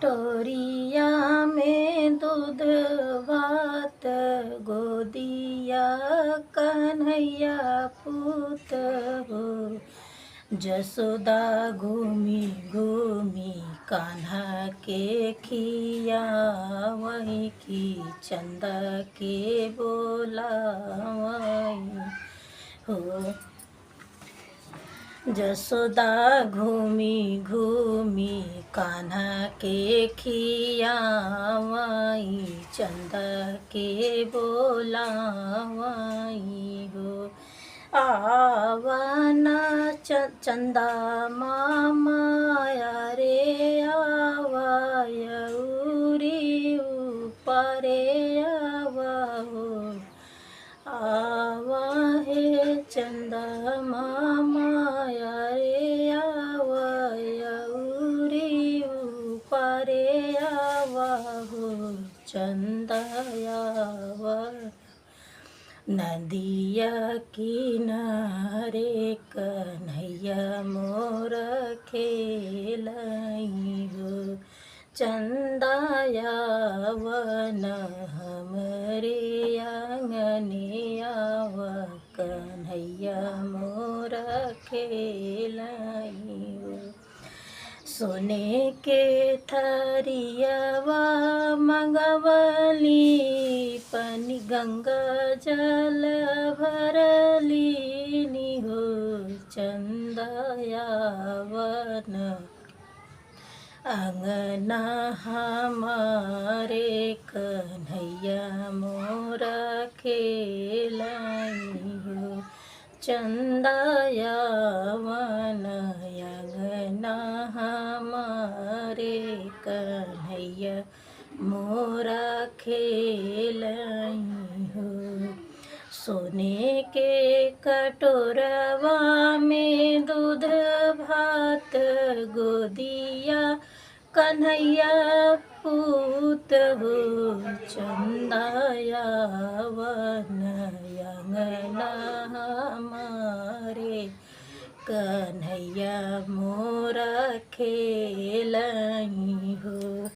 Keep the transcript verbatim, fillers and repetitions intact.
टोरिया में दूध भात, गोदिया कन्हैया पूत हो। जसोदा घूमी घूमी कान्हा के खियावही कि चंदा के बोलावही हो। जसोदा घूमी घूमी कान्हा के खियावही, चंदा के बोलावही हो। आवा ना च-, चंदा मामा, अरे आवा, अउरी ऊपरे आवा हो। आवा हे चंदा मामा, अरे आवा, अउरी ऊपरे आवा हो, चंदा आवा। नदिया किनारे कन्हैया मोर खेलही हो। चंदा आवा ना हमरे आंगने आवा, कन्हैया मोर खेलही हो। सोने के थरियावा मंगवली, पानी गंगा जल भरलीनी हो। चंदा आवा ना अंगना हमारे, कन्हैया मोर खेलही हो। चंदा आवा ना अंगना हमारे, कन्हैया मोर खेलही हो। सोने के कटोरवा में दूध भात, गोदिया कन्हैया पूत हो। चंदा आवा ना अंगना हमारे, कन्हैया मोर खेलही हो।